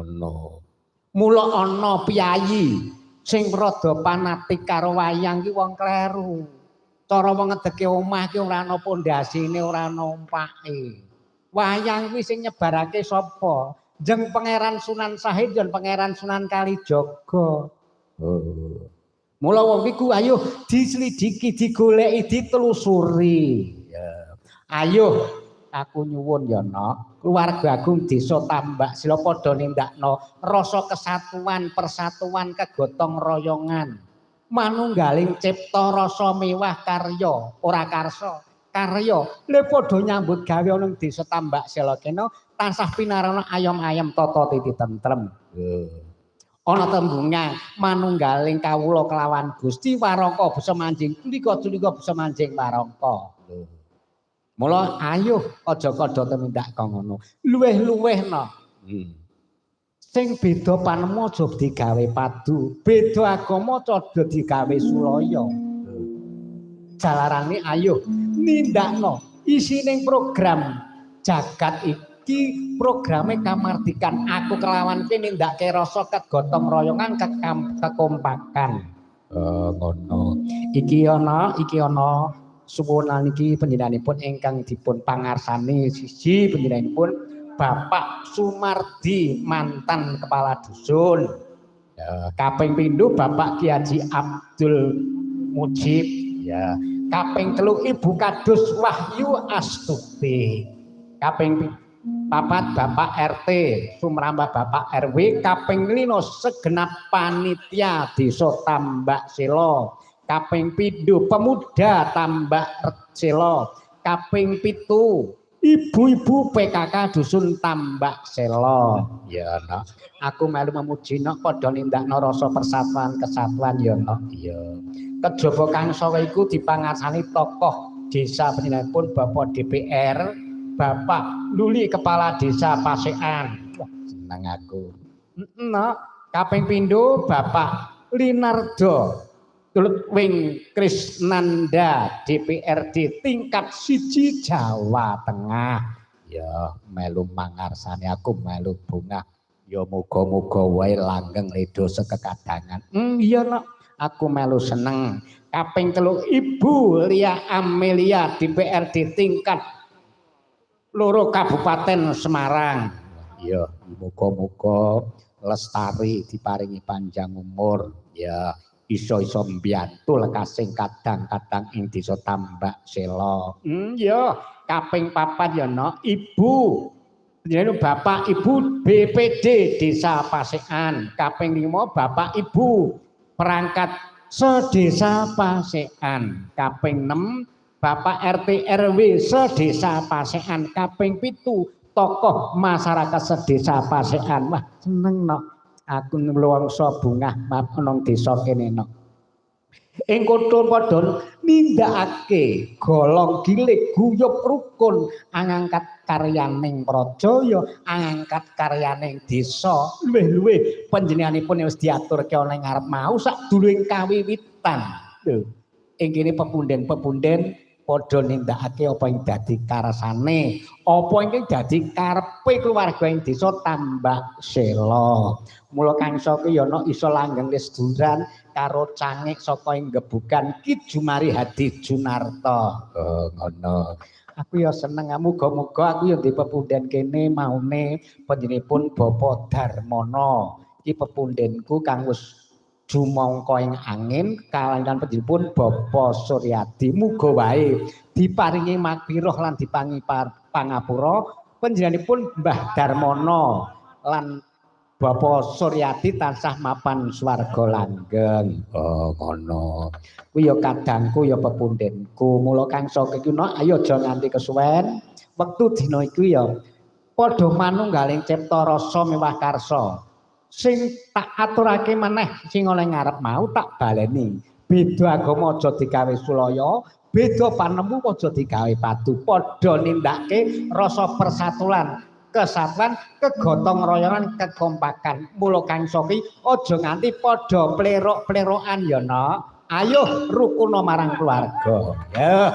Ngono. Mula ana piyayi sing rada fanatik karo wayang ki wong kleru. Cara wong ngedeke omah ki ora ana pondasine, ora ana ompake. Wayang kuwi sing nyebarake sapa? Jeng Pangeran Sunan Sahid dan Pangeran Sunan Kalijaga. Oh. Mula wong iku ayo diselidiki, digoleki, ditelusuri. Ya. Ayo aku nyuwun ya, Nok. Keluarga agung desa Tambak Sila padha nindakno rasa kesatuan, persatuan, kegotong royongan. Manunggaling cipta rasa mewah karya, ora karsa, karya. Le padha nyambut gawe ana ing desa Tambak Sela kene tansah pinarana ayom-ayem tata titi tentrem. Ana tembungan manunggaling kawula kelawan Gusti warangka bisa manjing tulika-tulika bisa manjing warangka. Mula ayo aja kada tumindak kaya ngono. Luweh-luwehno. Sing beda panemu aja digawe padu, beda agama aja digawe sulaya. Jalarane ayo nindakno isining program jagat iki, programe kamardikan. Aku kelawan ki nindakake rasa kegotong royongan, kekompakan. Oh, ngono. Iki ana suwunan iki panjenenganipun ingkang dipun pangarsani siji panjenenganipun Bapak Sumardi mantan kepala dusun. Ya, kaping pindho Bapak Ki Haji Abdul Mujib. Ya, kaping telu Ibu Kadus Wahyu Astuti. Kaping papat Bapak RT sumrambah Bapak RW, kaping 5 segenap panitia Desa Tambak Selo, kaping pindho pemuda Tambak Selo, kaping 7 ibu-ibu PKK Dusun Tambak Selo. Ya, Nok. Aku melu memuji, Nok, padha nindakno rasa persatuan kesatuan ya, Nok. Ya. Kejaba kangsa iku dipangarsani tokoh desa panjenenganipun Bapak DPR, Bapak Luli Kepala Desa Pasean. Wah, seneng aku. Nok. Kaping pindho Bapak Linardo Wing Krisnanda DPRD tingkat 1 Jawa Tengah. Ya melu mangarsani aku melu bungah. Ya muga-muga wae langgeng ridho sekekadangan. Iya, Nok. Aku melu seneng. Kaping 3 Ibu Lia Amelia DPRD tingkat 2 Kabupaten Semarang. Ya muga-muga lestari diparingi panjang umur. Ya iso-iso mbiyantu lekasing kadang-kadang ing desa Tambak Sela. Ya, kaping 4 ya, Nok, Ibu jenenge Bapak Ibu BPD Desa Pasean. Kaping 5 Bapak Ibu perangkat sedesa Pasean. Kaping 6 Bapak RT RW sedesa Pasean. Kaping 7 tokoh masyarakat sedesa Pasean. Wah, seneng, Nok. Aku nglongso bungah nang desa kene, Nok. Ing kutha padha nindakake golong gilig guyub rukun angangkat karyaning praja ya angangkat karyaning desa. Luwih-luwih panjenenganipun wis diaturke ana ing ngarep mau sadurunge kawiwitan. Lho, ing kene pepunden-pepunden padha nindakake apa ing dadi karsane, apa ing dadi karepe keluarga ing desa Tambak Sela. Mula kangsa ki ya ana iso langgeng lesduran karo cangik saka ing gebukan Ki Jumari Hadi Junarto. Oh, ngono. Aku ya seneng, muga-muga aku ya ndek pepunden kene maune panjenenganipun Bapak Darmono. Iki pepundenku kang wis jumangka ing angin kaliyan panjenenganipun Bapak Suryadi. Muga wae diparingi magfirah lan diparingi pangapura panjenenganipun Mbah Darmono lan Bapak Suryadi tansah mapan swarga langgeng. Oh, ngono. Kuwi ya kadangku ya pepundenku. Mula kangsa iki, Nok, ayo aja nganti kesuwen. Wektu dina iku ya padha manunggaling cipta rasa miwah karsa. Sing tak aturake meneh sing oleh ngarep mau tak baleni. Beda agama aja digawe sulaya, beda panemu aja digawe padu. Padha nindakake rasa persatuan, kesatuan, kegotong royongan, kekompakan. Mula kangsa ki aja nganti padha plerok-plerokan ya, Nok. Ayo rukuno marang keluarga. Ya.